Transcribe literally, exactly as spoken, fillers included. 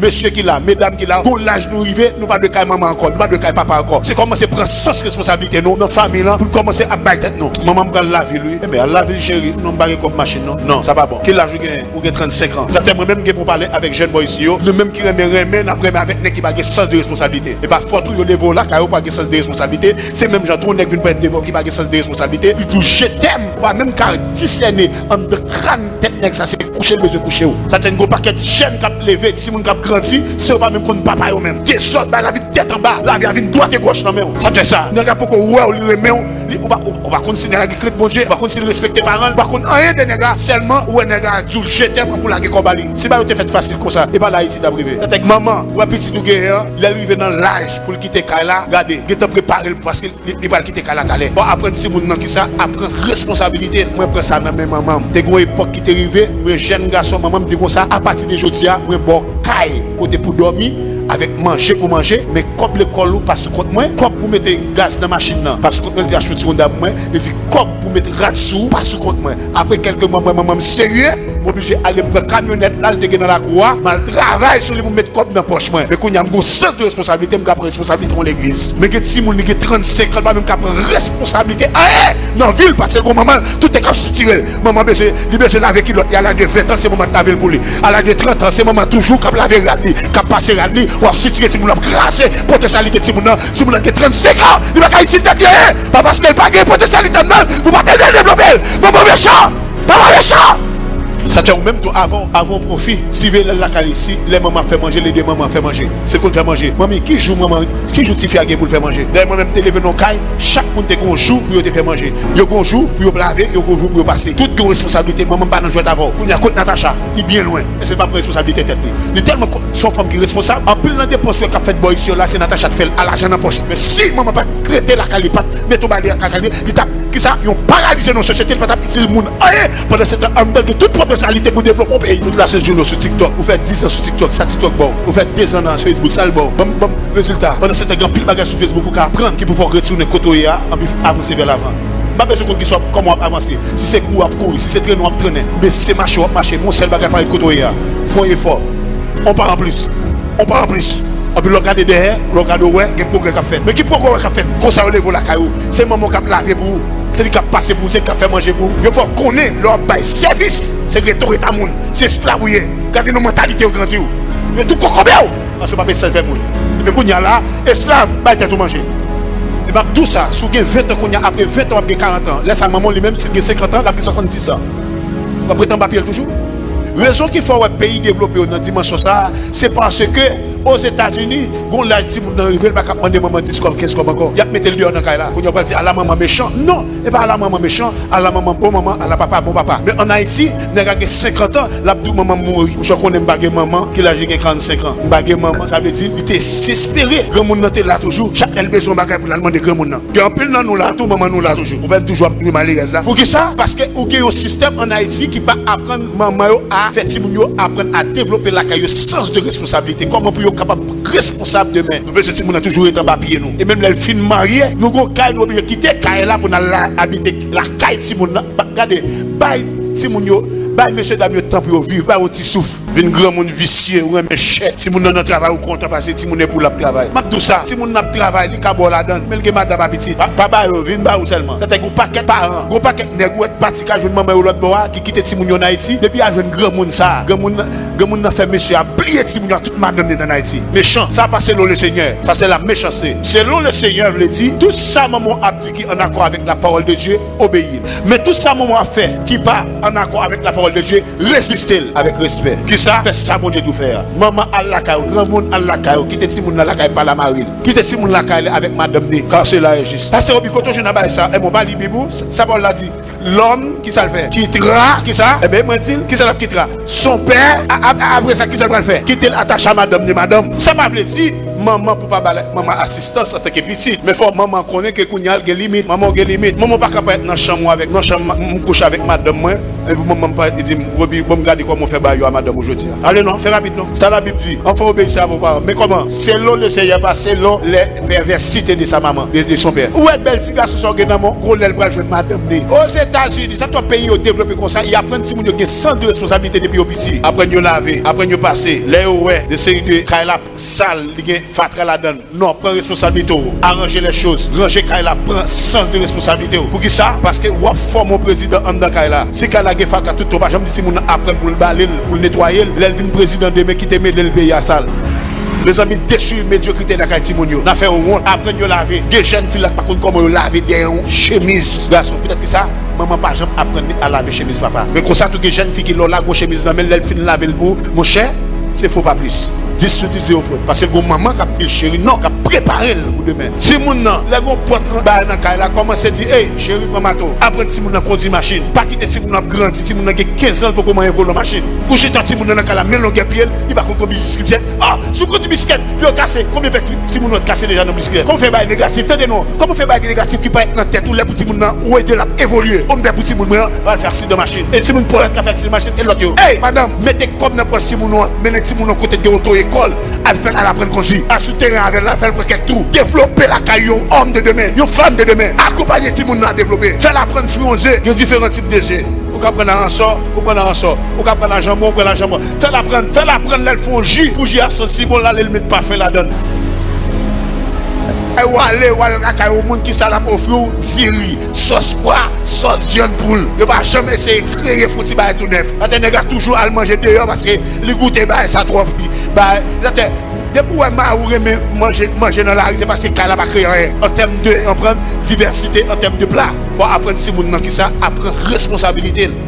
Mesye ki la, medam ki la, gon laj nou rive, nou pa dwe kay manman ankò, nou pa dwe kay papa ankò. Se kòmanse pran sans responsablite nou nan fanmi lan pou n kòmanse ap bay tèt nou. Manman, m pral lavil wi. Enben, al lavil cheri. Non, m pa gen kòb machin non. Non, sa pa bon. Ki laj ou genyen? Ou gen trannsenk an. Sa fè mwen menm gen pou pale avèk jèn bòy isi yo. Nou menm ki renmen renmen, n ap renmen avèk nèg ki pa gen sans de responsablite. E pa fòt ou yo leve w lakay ou pa gen sans de responsablite. Se menm jan tou yon nèg vin parèt devan w ki pa gen sans de responsablite. Li di w je t'aime. Ou pa menm ka disène anndan kràn tèt nèg sa se kouche l bezwen kouche w. Sa fè n gon pakèt jèn k ap leve, timoun k ap grandi, se yo pa menm konn papa yo menm. Dezòd, bay lavi tèt anba, lavi a vin dwat e gòch nan men w. Sa fè sa. Nèg la poko wè w, li renmen w, li, ou pa, ou, ou pa konn si nèg la gen krent Bondye, ou pa konn si l respekte paran l, ou pa konn anyen de nèg la, sèlman ou wè nèg la di w je t'aime pou lage kò ba li. Si bagay yo te fèt fasil konsa, e pa la Ayiti t ap rive. Sa fè manman, ou wè pitit ou genyen an, lè l rive nan laj pou l kite kay la, gade, gentan prepare l paske li, li pral kite kay la talè. Bon, aprann timoun nan kisa? Aprann responsabilite. Mwen pran sa nan men manman m. Te gon epòk ki te rive, mwen jèn gason, manman m di konsa, apati de jodi a, mwen ba w kay kote pou dòmi, avèk manje pou manje, men kòb lekòl ou pa sou kont mwen, kòb pou mete gaz nan machin nan pa sou kont mwen, li te achte yon ti Honda pou mwen, li di kòb pou mete rad sou ou pa sou kont mwen. Apre kèlke mwa, m wè manman m serye, m oblije ale m pran kamyonèt la, l te gen nan lakou a, m al travay sou li pou m met kòb nan pòch mwen. Men kounye a, m gon sans de responsablite, m ka pran responsablite yon legliz. Men gen timoun, li gen trannsenk an, li pa menm ka pran responsablite anyen nan vi l, paske l gon manman l, tout nèg ap sitire l. Manman bezwen, li bezwen lave kilòt li, a laj de ven an, se manman k lave l pou li. A laj de trant an, se manman toujou k ap lave rad li, k ap pase rad li, w ap sitire timoun, w ap kraze potansyalite timoun nan. Timoun nan gen trannsenk an, li pa ka itil tèt li anyen. Pa paske l pa gen potansyalite anndan l, pou pa te devlope l. Manman mechan! Manman mechan! Sa fè ou menm tou, avan, avan w pran fi, siveye l lakay li, si lè manman ap fè manje, l ede manman fè manje. Si l konn fè manje. Manmi, ki jou manman, ki jou tifi a gen pou l fè manje? Dayè mwen menm m te leve nan yon kay, chak moun te gen yon jou pou yo te fè manje. Yo gen yon jou pou yo lave, yo gen yon jou pou yo pase. Tout gen yon responsablite, manman m pa nan jwèt avè w. Kounye a, kot Natacha? Li byen lwen. Èske l pa pran responsablite tèt li? Li tèlman ko-, se yon fanm ki responsab. Anpil nan depans yo k ap fèt bò isi yo la, se Natacha t fè l a lajan nan pòch. Men si manman pa t rete lakay li, pa t mete yon bagay lakay li, li t ap, kisa? Yon paralize nan sosyete, li pa t ap itil moun anyen. Pandan se tan, anndan gen tout potansyalite pou devlope yon peyi. Tout la se jounen w sou TikTok. Ou fè diz an sou TikTok, sa TikTok ba w? Ou fè dezan nan Facebook, sa l ba w? Ban m, ban m rezilta. Pandan se tan, gen anpil bagay sou Facebook ou ka aprann ki pou fè w retounen kote w ye a, anpi avanse vè lavan. M pa bezwen konn kisa w ap, kòman w ap avanse. Si se kouri w ap kouri, si se trennen w ap trennen, oubyen si se mache w ap mache, men yon sèl bagay parèt kote w ye a. Fè yon efò. On pa anplis. On pa anplis. Anpi lè w gade dèyè, lè w gade w wè, gen pwogrè k ap fèt. Men ki pwogrè w wè k ap fèt? Konsa yo leve w lakay ou. Se manman w k ap lave pou ou. Se li k ap pase pou ou, se li k ap fè manje pou ou. Yo fè w konnen lè w ap bay sèvis, se rete w ret a moun. Se esklav ou ye. Gade nan mantalite yo grandi w. Yo tou kokobe w. Paske w pa pe sèl fè moun. Epi kounye a la, esklav, bay tèt ou manje. E m ap di w sa, si w gen ven tan kounye a, apre ven tan w ap gen karant an. Lè sa manman w li menm, si l gen senkant an, l ap gen swasanndis an. W ap ret anba pye l toujou. Rezon ki fè w wè peyi devlope yo nan dimansyon sa a, se paske Ozetazini, gon laj timoun nan rive, l pa ka ap mande manman dis kòb, kenz kòb ankò. Y ap mete l deyò nan kay la. Kounye a w pral di, ala manman mechan. Non, e pa ala manman mechan, ala manman bon manman, ala papa bon papa. Men ann Ayiti, nèg la gen senkant an, l ap di w manman m mouri. Monchè, w konnen m pa gen manman, ki laj li gen, karannsenk an. M pa gen manman, sa vle di, li te dezespere. Granmoun nan te la toujou. Chak lè l bezwen yon bagay pou l al mande granmoun nan. Gen anpil nan nou la tou, manman nou la toujou. Ou pa toujou ap dwe malerèz la. Poukisa? Paske ou gen yon sistèm ann Ayiti ki pa aprann manman yo a fè timoun yo aprann a devlope lakay yo sans de responsablite. Kòman pou yo kapab responsab demen? Nou bezwen timoun nan toujou ret anba pye nou. E menm lè l fin marye, nou gon kay, nou oblije kite kay la pou n al la, abite lakay timoun nan. Ba, gade, bay timoun yo, bay mesye dam yo tan pou yo viv, bay yon ti souf. Vin granmoun visye, ou renmen chè. Timoun nan nan travay, ou kontan pase timoun epi w l ap travay. M ap di w sa, timoun nan ap travay, li ka ba w ladan l, men l gen madanm a pitit. Pa, pa ba yo, vin ba ou sèlman. Sa te gon pakèt paran, gon pakèt nèg ou wè t pati ka jwenn manman yo lòt bò a, ki kite timoun yo ann Ayiti. Depi y a jwenn granmoun sa a, granmoun nan, granmoun nan fè mesye a bliye timoun yo a, tout madanm li t ann Ayiti. Mechan, sa pa selon le Senyè. Sa se la mechanste. Selon le Senyè vle di, tout sa manman w ap di ki ann akò avèk la parole de Dieu, obeyi l. Men tout sa manman w ap fè ki pa ann akò avèk la parole de Dieu, reziste l avèk respè. Kisa? Fè sa Bondye di w fè a. Manman al lakay ou, granmoun al lakay ou, kite timoun nan lakay pa l a mari l. Kite timoun lakay li avèk madanm ni, car cela est juste. Pastè Roby, kote w jwenn nan bagay sa? Enben, w pa li Bib ou? Sa, sa pawòl la di. Lòm, kisa l fè? Kitra, kisa? Enben, mwen di l, kisa l ap kitra? Son pè, a, a, a, apre sa, kisa l pral fè? Kite l atache a madanm ni madanm. Sa pa vle di, manman pou pa ba manman asistans antanke pitit. Men fò manman konnen ke kounye a l gen limit. Manman w gen limit. Manman w pa ka parèt nan chanm ou avèk, nan chanm m, m kouche avèk madanm mwen. Epi manman m parèt, li di m, Roby, bon, m gade kòman w fè ba yo a madanm ou jodi a. Ale non, fè rapid non. Sa Labib di, enfants, obéissez à vos parents. Men kòman? Selon le Seigneur, pas selon les perversités de sa maman, de, de son père. Ou wè bèl ti gason sa w gen nan men w, gwo lè l pral jwenn madanm ni. Oze Etazini, sa tout peyi yo devlope konsa, y aprann timoun yo gen sans de responsabilité depi yo piti. Aprann yo lave, aprann yo pase. Lè yo wè de seri de kay la sal, li gen fatra ladan l. Non, pran responsablite w, aranje les choses, ranje kay la, pran sans de responsabilité w. Poukisa? Paske w ap fòme yon prezidan anndan kay la. Si kay la gen fatra tout tan, w pa janm di timoun nan aprann pou l bale l, pou l netwaye l. Lè l vin prezidan demen, kite mele l peyi a sal. Mezanmi, detwi medyokrite lakay timoun yo. N a fè yo wont. Aprann yo lave. Gen jèn fi la k pa konn kòman yo lave dèyè yon chemiz gason. Poutèt ki sa, manman pa janm aprann li a lave chemiz papa. Men konsa tou gen jèn fi ki lè w lage yon chemiz nan men l, lè l fin lave l pou ou, monchè, se fo pa plis. Dis sou dis, zewo fot. Paske gon manman k ap di l cheri non, k ap prepare l pou demen. Timoun nan, lè gon pòt nan bay nan kay la, kòmanse di, ey, cheri, pran mato. Aprann timoun nan kondui machin. Pa kite timoun nan ap grandi, timoun nan gen kenz an, l poko manyen volan machin. Ou chita timoun nan nan kay la, men longè pye l, li pa konn kondui bisiklèt. Ah, si w kondui bisiklèt, pye w kase, konbyen pè ti, timoun nan kase deja nan bisiklèt? Kòman w fè bay negatif? Tande non, kòman w fè bay negatif ki parèt nan tèt ou lè pou timoun nan, ou ede l ap evolye? Ou m pè pou timoun mwen an, pral fè aksidan machin. E timoun pòl ka fè aksidan machin, e lòt yo. Ey, madanm, mete kòb nan pòch timoun ou an, mennen timoun an kote gen oto ekòl, al fè l al aprann kondui. Al sou teren avè l, al fè l pran kèk twou. Devlope lakay yon homme de demain, yon femme de demain. Akonpanye timoun nan a devlope. Fè l aprann fri yon ze, gen diferan tip de ze. Ou ka pran aransò, ou pran aransò. Ou ka pran lajanbon, ou pran lajanbon. Fè l aprann, fè l aprann lè l fè yon ji, pou ji a santi bon, l ale l met pafen ladan l. E w ale, w al lakay yon moun, kisa l ap ofri w? Diri, sòs pwa, sòs vyann poul. Yo pa janm eseye kreye fon ti bagay tou nèf. Atè nèg la toujou al manje deyò paske li goute bagay sa twòp. Bagay, atè, depi w wè mari w renmen manje, manje nan lari, se paske kay la pa kreye anyen. An tèm de, anprann divèsite, an tèm de pla. Fò aprann timoun nan kisa, aprann responsabilite l.